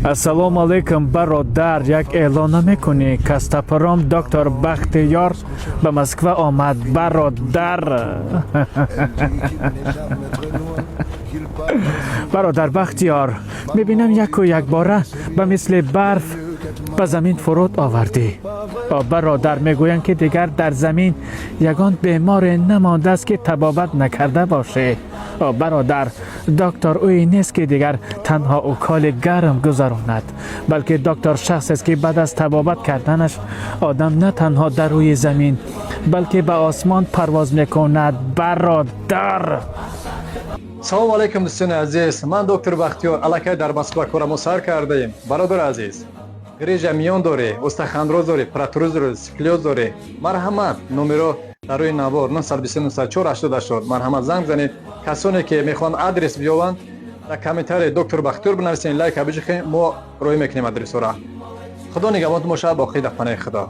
Ассалому алайкум, бародар, як эълон намекунӣ? Кастапаром доктор Бахтиёр ба Москва омад, бародар. Бародар Бахтиёр, мебинам яку якбора ба мисли барф ба замин фуруд овардӣ. Бародар, мегӯянд, ки дигар дар замин ягон беморе намондааст, ки табобат накарда бошӣ. Бародар, доктор ӯе нест, ки дигар танҳо уколи гарм гузаронад, балки доктор шахсест, ки баъд аз табобат карданаш одам на танҳо дар рӯи замин, балки ба осмон парвоз мекунад, бародар. Салому алайкум, дӯстони азиз. Ман доктор Бахтиёр, аллакай дар Москва корамо сар кардаем. Бародари азиз, грижа миён дорӣ, остеохондроз дорӣ, протрузия дорӣ, сколиоз дорӣ, марҳамат, номеро дар рӯи навор: 929 04 80. Марҳамат, занг занед. Касоне ки мехоҳанд адрес биёбанд, дар комментарии «Доктор Бахтиёр» бинависед, лайка биҷихем, мо роҳӣ мекунем адресҳоро. Худо нигаҳбонтон бошад, боқӣ дар паноҳи Худо.